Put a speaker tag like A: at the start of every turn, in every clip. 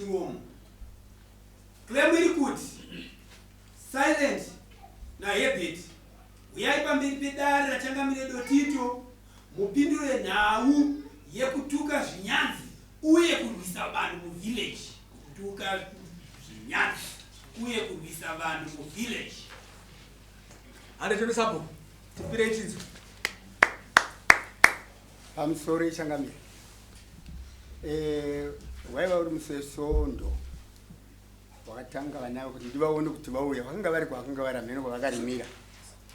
A: Chiromo. Claim iri kuti Silent naHerbert huyai pamberi pedare raChangamire Dotito mupindure nhau yekutuka zvinyanzi uye kurwisa vanhu muvillage. Kutuka zvinyanzi uye kurwisa vanhu muvillage.
B: Hande tino sabhuku. Tipirei chinzwa.
C: Pamusoro ichangamire. Eh, waiva uri musi weSondo wakatanga vana kuti ndivaone kuti vauya vakanga vari kwavakanga vari hameno kwavakarimira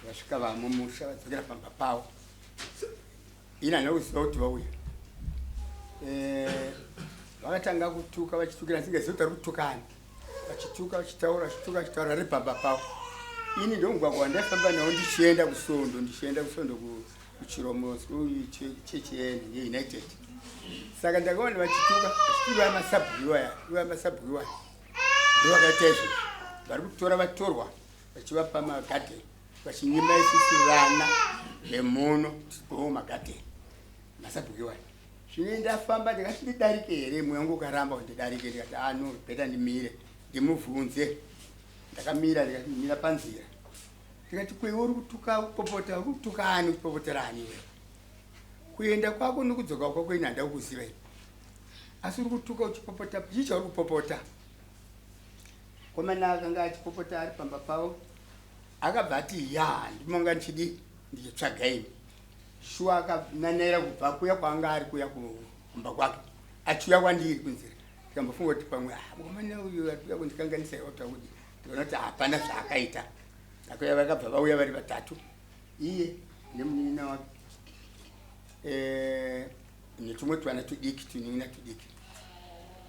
C: vasvika vamumusha vadzokera pamba pavo ini handina kuziva kuti vauya eh, vakatanga kutuka vachitukira ndisingazivi kuti vari kutukani vachituka vachitaura vachituka vachitaura vari pamba pavo ini ndomugwagwa wandaifamba nawo ndichienda kusondo ndichienda kusondo kuchiromo chechi yeunited saka ndakaona vachituka vachituka masabhuku iwaya iwaya masabhuku iwaya ndovakaita izvozvo vari kutora vatorwa vachivapa magadheni vachinyima isusu vana vemuno tipowo magadheni masabhuku iwaya zvino ndafamba ndikati ndidarike here mweya wangu ukaramba kuti ndidarike ndikati ah no better ndimire ndimubvunze ndakamira ndikati mira panzira ndikati kwewe uri kutuka kupopota uri kutuka ani uchipopotera ani iwewe kuenda kwako nokudzoka kwako ini handida kukuziva ini asi uri kutuka uchipopota chii chauri kupopota komana akanga achipopota ari pamba pavo akabva ati ya ndimonga ndichidi ndichitsvaga ini shuwa akananaira kubva kuya kwaanga ari kuya kumba kwake achiuya kwandiri kunzira ndikambofunga kuti pamwe ah, mukomana uyu ari kuya kundikanganisa iota kuti ndikaona kuti hapana zvaakaita akuya vakabva vauya vari vatatu iye nemunin'ina wake eh, netumwe twana tudiki tunin'ina tudiki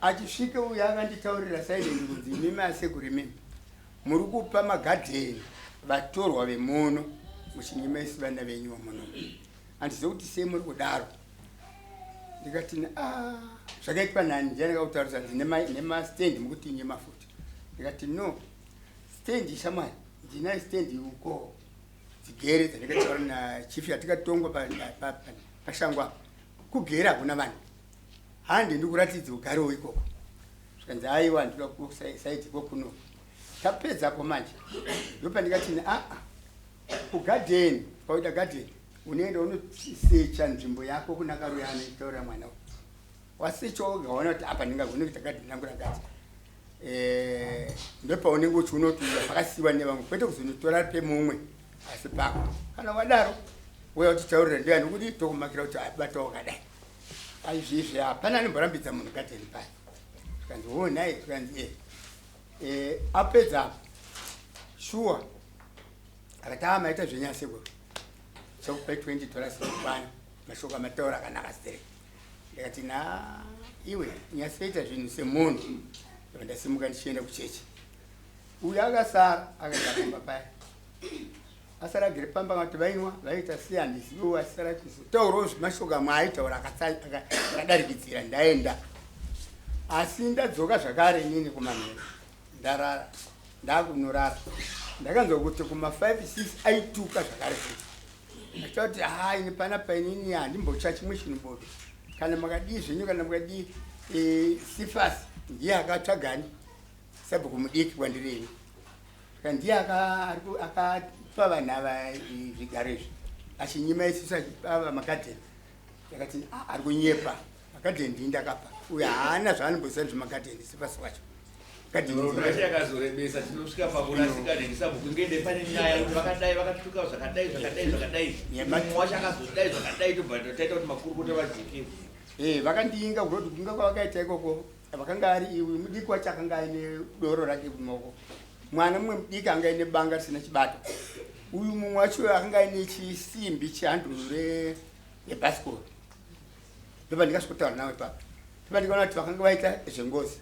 C: achisvika uyu akanditaurira silent kunzi imimi asekuru imimi muri kupa magadheni vatorwa vemuno muchinyima isu vana venyu vamuno handizive kuti sei muri kudaro ndikati ah, zvakaitwa nani ndiani akakutaurisa nzi nemastand mukuti nyima futi ndikati no stand shamwari ndinayo stand uko dzigere dzandikataura nachief yatikatongwa pashango apa kugere hakuna vanhu handi ndikuratidze ugarewo ikoko zvikanzi aiwa ndinoda kusaidi iko kuno tapedzapo manje ndopandikati aa kugadheni pauita gadheni unoenda unosecha nzvimbo yako kuna karuya anoitaura mwana wasecha woga waona kuti apa ndingagone kuita gadheni rangu rakati eh, ndopaunenge uchiona kuti pakasiiwa nevamwe kwete kuzonotora pemumwe asi pako kana wadaro uya uchitaurira ndiani kuti tokumakira kuti abata wakadai aizvizvi hapana anomborambidza munhu gadheni paya zvikanzi wo nhai zvikanzi e eh, apedza apo shuwa akati a maita zvenyu asekuru chakupai 20 dollars kukwana mashoko amataura akanaka sterek ndikati na iwe nyatsoita zvinhu semunhu ndobva ndasimuka ndichienda kuchechi uyu akasara akaenda pamba paya asara agere pamba ngati vainwa vaita sei handiziviwo asara achizotaurawo zvemashoko amwe aitaura akadarikidzira ndaenda asi ndadzoka zvakare inini kumanheru ndarara ndakunorara ndakanzwa kuti kuma 5 6 aituka zvakare futi achitaura kuti haa ini panapa inini handimbotya chimwe chinhu bodo kana makadii zvenyu kana mukadii e, sifasi ndiye akatsvagani sabhuku mudiki kwandiri ini saka ndiye akapa vanhu ava zvigaro izvi achinyima isusu achipa makadheni ndakati ah, ari kunyepa makadheni ndii ndakapa uyo haana zvaanomboziva nezvemakadheni sifasi wacho
D: Rashi yakazorebesa tinosvika pakurasika nemisabhuku ngende pane nyaya kuti vakadai vakatuka zvakadai zvakadai zvakadai mumwe wacho akazodai zvakadai tobva taita kuti makurukota vadzike
C: eh, vakandiinga kuroti kunga kwavakaita ikoko vakanga ari iwe mudiki wacho akanga aine doro rake kumaoko mwana mumwe mudiki anga aine banga risina chibato uyu mumwe wacho akanga aine chisimbi chehanduru rebhasikoro ndopa ndikasvikotaura nawo ipapo ndopa ndikaona kuti vakanga vaita zvengozi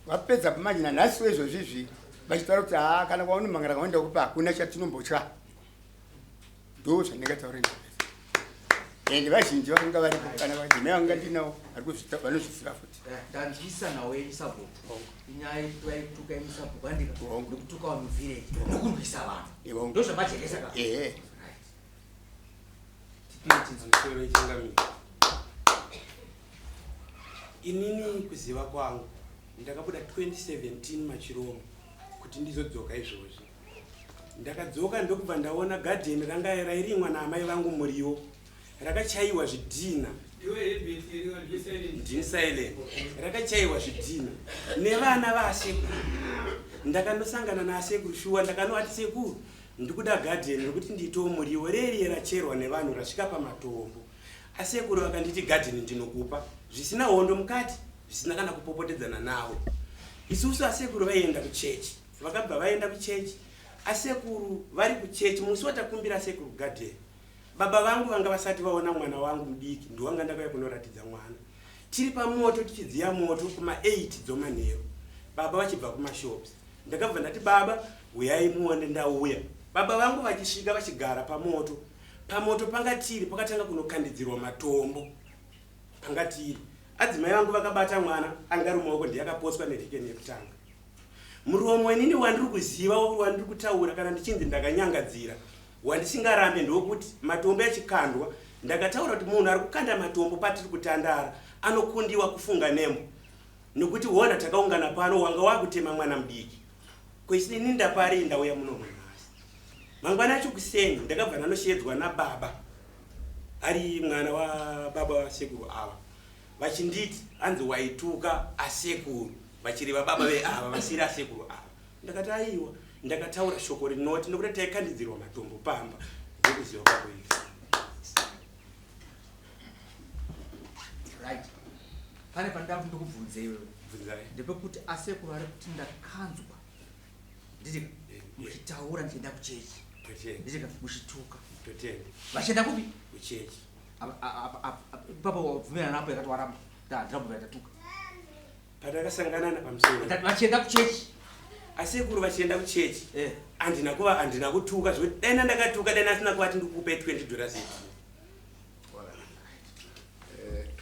C: vapedza pamanje nanhasi wezvozvizvi vachitaura kuti haa kana kwaunomhangara kawaenda kupa hakuna chatinombotya ndo zvandingataura and vazhinji vakanga varipo kana vadzimai vanga ndinawo vanozviziva futi
B: eh, ndanzwisa nhau yenyu sabhuku inyaya yekuti vaituka imi sabhuku andika nekutuka vanhu village nekurwisa vanhu ndozvamajekesa ka
C: ehe
A: Inini kuziva kwangu Ndakabuda 2017 machiromo kuti ndizodzoka izvozvi. Ndakadzoka ndokubva ndaona gadheni ranga rairimwa naamai vangu muriwo rakachaiwa zvidhina. Ndini Silent. Rakachaiwa zvidhina nevana vaasekuru. Ndakandosangana naasekuru shuwa, ndakanovati sekuru ndikuda gadheni rekuti ndiitewo muriwo, reriye racherwa nevanhu rasvika pamatombo. Asekuru vakanditi gadheni ndinokupa zvisina hondo mukati, zvisina kana kupopotedzana navo. Isusu asekuru vaienda kuchechi, vakabva vaenda kuchechi. Asekuru vari kuchechi musi watakumbira asekuru gadheni, baba vangu vanga vasati vaona mwana wangu mudiki, ndiwanga ndakauya kunoratidza mwana. Tiri pamoto tichidziya moto kuma 8 dzomanheru, baba vachibva kumashops. Ndakabva ndati baba huyai muone ndauya. Baba vangu vachisvika vachigara pamoto. Pamoto panga tiri pakatanga kunokandidzirwa matombo panga tiri. Adzimai vangu vakabata mwana anga ari mumaoko ndiye akapotswa nerhikeni yekutanga. Muromo inini wandiri kuziva wandiri kutaura kana ndichinzi ndakanyangadzira wandisingarambe ndokuti matombo achikandwa ndakataura kuti munhu ari kukanda matombo patiri kutandara anokundiwa kufunga nemo nokuti wona takaungana pano wanga wakutema mwana mudiki ko ini ndapari ndauya muno munhasi. Mangwana acho kuseni ndakabva ndanoshedzwa nababa ari mwana wababa vasekuru ava vachinditi hanzi waituka asekuru vachireva baba veava vasiri asekuru ava. Ndakati aiwa, ndakataura shoko rinoti nokuti taikandidzirwa matombo pamba ndokuziva kwako izvi.
B: Right, pane pandida kuti ndikubvunze iwewe.
A: Bvunzai.
B: Ndepekuti asekuru ari kuti ndakanzwa nditika muchitaura ndichienda kuchechi.
A: Totenda.
B: Nditika muchituka.
A: Totenda.
B: Vachienda kupi?
A: Kuchechi.
B: Ipapo wabvumirana napo yakati waramba ndirambobva tatuka.
A: Patakasangana napamusoro.
B: Ndati vachienda kuchechi.
A: Asekuru vachienda kuchechi. Handina kuva handina kutuka zvekuti dai ndakatuka dai asina kuvati ndikupe 20 dollars yedrink.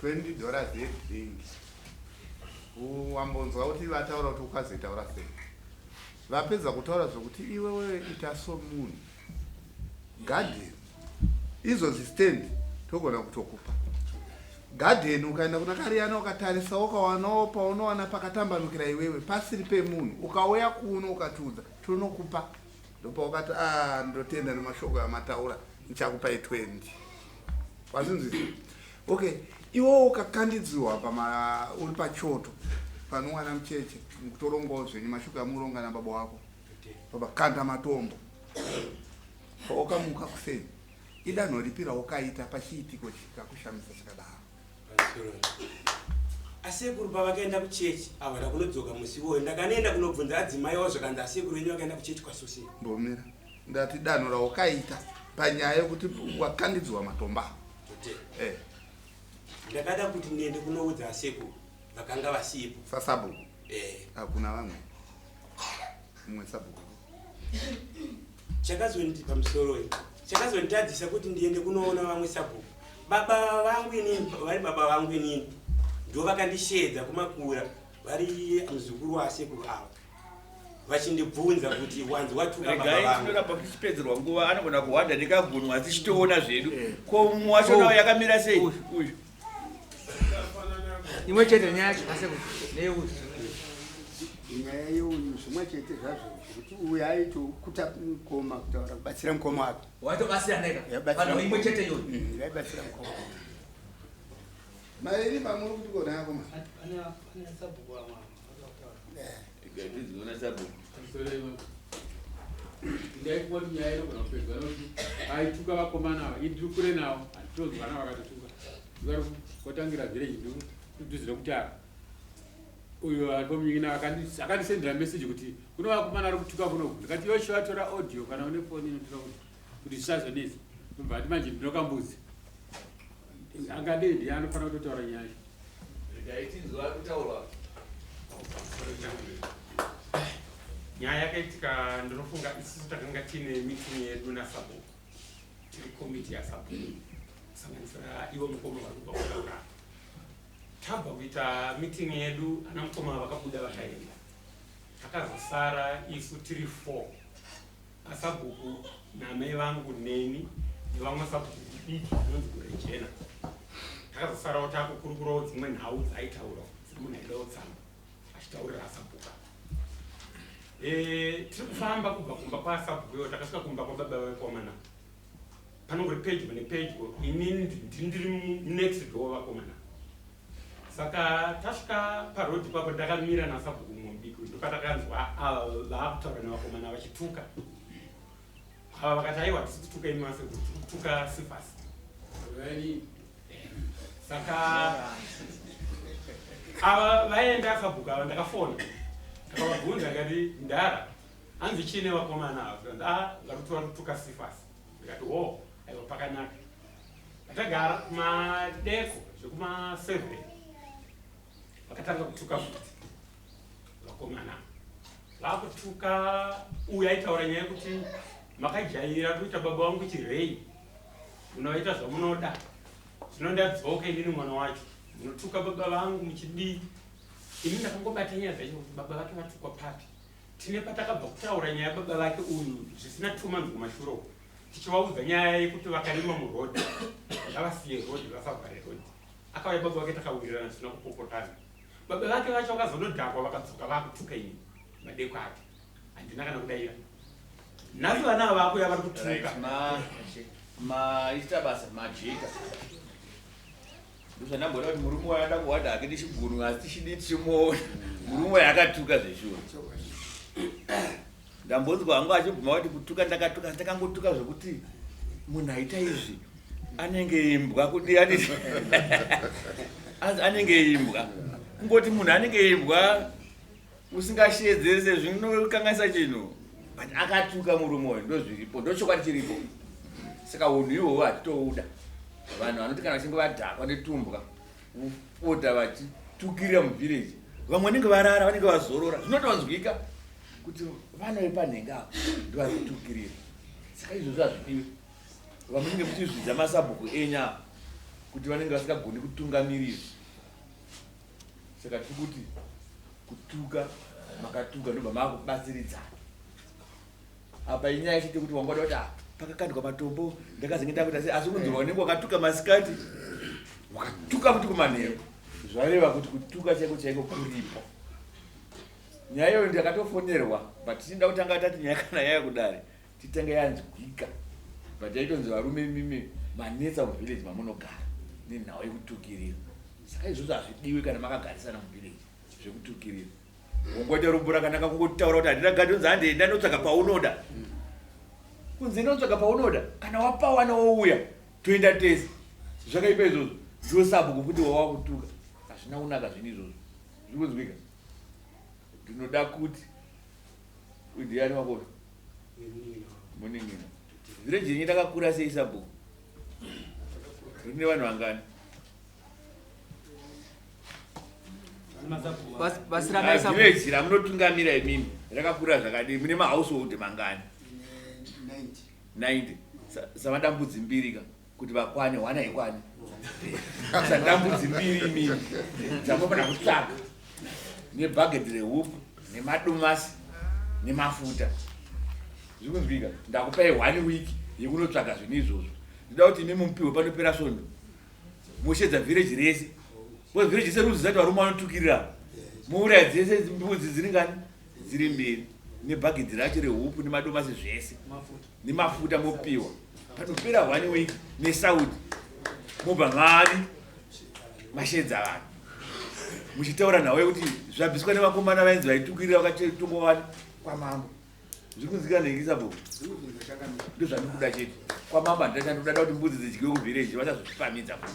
E: 20 dollars yedrink. Wambonzwa kuti vataura kuti ukazoitaura sei? Vapedza kutaura zvokuti iwewe ita somunhu. Garden. Izvozvi stand togona kutokupa. Garden ukaenda kuna Kariyana ukatarisa ukawanawo paunowana pakatambanukira iwewe pasiri pemunhu, ukauya kuno ukatiudza tonokupa. Ndopaukati ah ndotenda nemashoko amataura ndichakupai 20. Wazvinzwisa? Okay, iwewe ukakandidzirwa pama uri pachoto panowana mucheche mukutorongawo zvenyu mashoko amuronga nababa wako. Baba kanda matombo. Paukamuka kuseni idanho ripi raukaita pachiitiko chikakushamisa chakadaro?
A: Asekuru pavakaenda kuchechi havana kunodzoka musi iwoyo. Ndakanoenda kunobvunza adzimai wavo zvakanzi asekuru venyu vakaenda kuchechi kwaSoseni.
E: Mbomira. Ndati danho raukaita panyaya yekuti wakandidzwa matombo.
A: Ndakada kuti ndiende kunoudza asekuru vakanga vasipo.
E: Sasabhuku? Hakuna vamwe. Mumwe sabhuku.
A: Chakazondipa pamusoro iyi. Chakazonditadzisa kuti ndiende kunoona vamwe sabhuku. Baba vangu inini, vari baba vangu inini. Ndo vakandishedza kumakura vari muzukuru wasekuru ava. Vachindibvunza kuti wanzi watuka baba
D: Regai
A: vangu.
D: tinoramba tichipedzerwa nguva, anogona kuhwanda nekagunwa tichitoona zvedu. Ko mumwe wacho nawo yakamira sei? Uyu.
B: Imwe chete nyaya yacho asekuru neyeuyu.
C: Nyaya yeuyu zvimwe chete zvazvo zvekuti uyu aitokuta mukoma kutaura kubatsira mukoma wake.
B: Waitobatsira neka.
C: Yaibatsira
B: Vanhu imwe
C: mukoma.
B: chete iyoyo.
C: Yaibatsira mukoma.
E: Mairi pamuri kuti kona yako ma.
F: Pane sabhuku vamwe vakataura.
D: Tidziona sabhuku.
F: Ndaikuwa kuti nyaya inogona kupedzwa nokuti aituka vakomana ava, ini ndiri kure navo, handitozwana vakatotuka. Vari kwatangira village ndikudhuze nokuti ava uyu ari pamunyina akandisendera message kuti kune vakomana vari kutuka kunoku. Ndikati iwe chivatora audio kana une foni inotora kuti zvisazonetsa. Ndobva ati manje ndinokambudzi. Angadei ndiye anofanira kutotaura nyaya.
D: Regai tinzwa kutaurwa.
G: Nyaya yakaitika ndinofunga isusu takanga tiine meeting yedu nasabhuku. Tiri komiti yasabhuku. Kusanganisira ivo mukoma vari kubva kutaura. Tabva kuita meeting yedu ana mukoma vakabuda vakaenda. Takazosara isu tiri 4. Asabhuku namai vangu neni nevamwe sabhuku diki anonzi Gurejena. Takazosarawo takukurukurawo dzimwe nhau dzaitaurwa dzemunhu aidawo tsamba. Achitaurira asabhuka. Eh, tiri kufamba kubva kumba kwasabhuku iyo takasvika kumba kwababa vekomana. Panongori pedyo nepedyo, inini ndiri next door vakomana. Saka tasvika parodhi ipapo ndakamira nasabhuku mumwe mudiki ndopatakanzwa ava vaakutaura nevakomana vachituka. Ava vakati aiwa hatisi kutuka imi vasekuru, tiri kutuka Cephas. Saka ava vaenda sabhuku ava ndakafona ndakavabvunza ndikati ndara hanzi chii nevakomana ava zvikanzi a vari kuti vari kutuka Cephas. Ndikati ho aiwa pakanaka. Ndakagara kumadeko zvekuma 7 vakatanga kutuka futi vakomana vakutuka uyu aitaura nyaya yekuti makajaira kuita baba vangu chirei munoita zvamunoda zvino ndadzoka inini mwana wacho munotuka baba vangu muchidii ini ndakangobata nyaya dzacho kuti baba vake vatukwa papi tine patakabva kutaura nyaya baba vake uyu zvisina 2 months kumashure uku tichivaudza nyaya yekuti vakarima murodhi ngavasiye rodhi vasavhare rodhi akauya baba vake takawirirana zvisina kupopotana baba vake vacho vakazonodhakwa vakadzoka vakutuka ini madeko ake handina kana kudaira nhasi vana ava vakuya vari kutuka.
D: Maita basa majeka. Ndozvandamboda kuti murume wayo ada kuwada hake nechigunu asi tichidi tichimuona murume wayo akatuka zveshuwa. Ndambonzwa hangu achibvuma kuti kutuka ndakatuka asi ndakangotuka zvekuti munhu aita izvi anenge imbwa kuti ati anzi anenge imbwa kungoti munhu anenge imbwa usingashedzese zvinokanganisa chinhu but akatuka murume uyu ndozviripo ndochokwadi chiripo. Saka unhu ihwohwo hatitouda. Vanhu vanoti kana vachinge vadhakwa netumbwa vopota vachitukirira muvhireji vamwe vanenge varara vanenge vazorora zvinotonzwika kuti vana vepanhenga ava ndovari kutukirira. Saka izvozvo hazvidiwi. Vamunenge muchizvidza masabhuku enyu ava kuti vanenge vasingagoni kutungamirira. Saka tiri kuti kutuka makatuka ndobva makubatsiridzana. Apa inyaya chete kuti wangwada kuti ah, pakakandwa matombo ndakazenge ndakuita sei asi kunzi wanenge wakatuka masikati wakatuka futi kumanheru zvareva kuti kutuka chaiko chaiko kuripo. Nyaya iyoyo ndakatofonerwa but tichida kutanga tati nyaya kana yaya kudare titange yanzwika but yaitonzi varume imimi manetsa muvillage mamunogara nenhau yekutukirira. Saka izvozvo hazvidiwi kana makagarisana muvillage zvekutukirira. Wongoita rumbo rakanaka kungotaura kuti handina gadhi unzi hande enda ndotsvaga paunoda. Kunzi enda unotsvaga paunoda kana wapawana wouya toenda tese. Zvakaipa izvozvo ndiwo sabhuku futi wawakutuka. Hazvina kunaka zvinhu izvozvo. Zviri kunzwika? Ndinoda kuti uyu ndiani wako uyu? Munin'ina. Village yenyu rakakura sei sabhuku? Rine vanhu vangani? Village ramunotungamira imimi rakakura zvakadii? Mune mahousehold mangani? 90. Savadambudzi mbiri ka kuti vakwane hwana ikwane. Sadambudzi mbiri imimi dzamunofanira kutsvaga nebhagedhi rehuku nemadomasi nemafuta. Zviri kunzwika? Ndakupai 1 week yekunotsvaga zvinhu izvozvo. Ndoda kuti imi mupiwe panopera svondo. Moshedza village rese. Because village rese ruziva kuti varume vanotukirira. Mouraya dzese mbudzi dziri ngani? Dziri mbiri. Nebhagedhi racho rehuku nemadomasi zvese. Nemafuta mopiwa. Panopera 1 week nesaudi mobva madi mashedza vanhu. Muchitaura nhau yekuti zvabviswa nevakomana vainzi vaitukirira vakatongwa vani kwamambo. Zviri kunzwika nhengi sabhuku? Ndozvandikuda chete. Kwamambo handina chandoda kuti mbudzi dzidyiwe kuvillage vasazozvipamidza futi.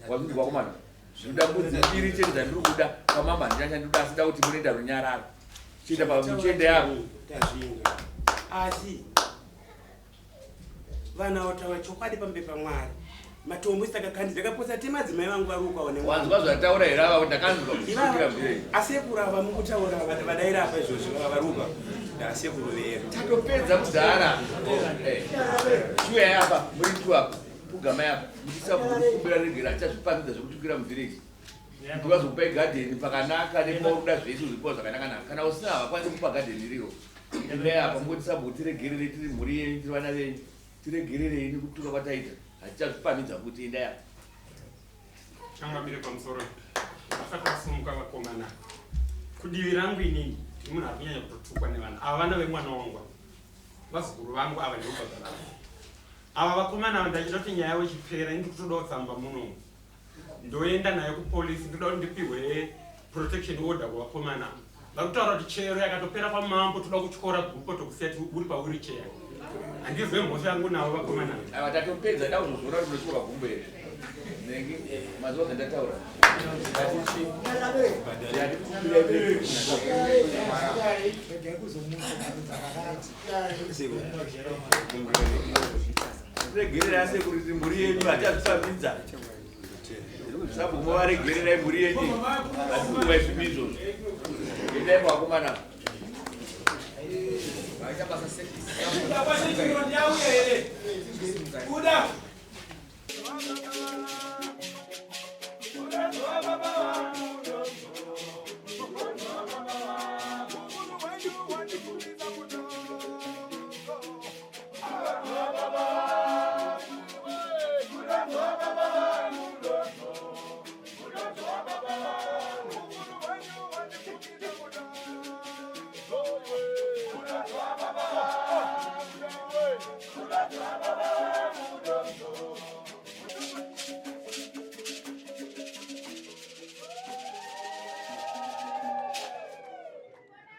D: Wazvinzwa vakomana? Zvinoda mbudzi mbiri chete dzandiri kuda. Kwamambo handina chandoda asi da kuti munoenda runyararo. Chienda pamuchende yako.
A: Tazvinzwa. Asi vana vataura chokwadi pamberi paMwari. Matombo isakakandi ndakapotsa temadzimai vangu vari uko ane
D: Wanzwa zvataura here ava kuti ndakanzwa kutukira muvillage.
A: Asekuru ava mukutaura vadaira apa izvozvi vava vari uko ndasekuru vedu.
D: Tatopedza kudhara. Chiuyai apa muri tu apa pugamai apa muchisabhukumbira regera achazvipamidza zvekutukira muvillage. Kuti vazokupai gadheni pakanaka nepauri kuda zvese uzvipiwa zvakanaka naka. Kana usina havakwanisi kupa gadheni iriro. Endai apa mungoti sabhuku tiregerere tiri mhuri yenyu tiri vana venyu. Tiregererei nekutuka kwataita. Hatichazvipamidza futi endai apa.
G: Changamire pamusoro vasati vasumuka vakomana. Kudivi rangu inini ndiri munhu ari kunyanya kutotukwa nevanhu ava, vana vemwana wangu ava, vazukuru vangu ava, ndivo baba vangu ava, vakomana ava. Ndachida kuti nyaya wechipera, ini ndikutodawo tsamba munomu, ndoenda nayo kupolisi. Ndoda kuti ndipihwe protection order kuvakomana ava. Vari kutaura kuti chero yakatopera kwamambo, toda kutyora gupo, tokusiya uri pawheelchair. Handizwe mhosva yangu navo vakomana ava.
D: Ava tatopedza, da kuzozviona kuti unotyora gumbo here. Nenge mazuva zvandataura. Regererai sekuru, kuti mhuri yenyu hatiazvifambidza. Sabhuku varegererai mhuri yenyu. Hatikuva izvimi izvozvo. Endai vakomana.
B: Vaita basa.
A: Ndauya here?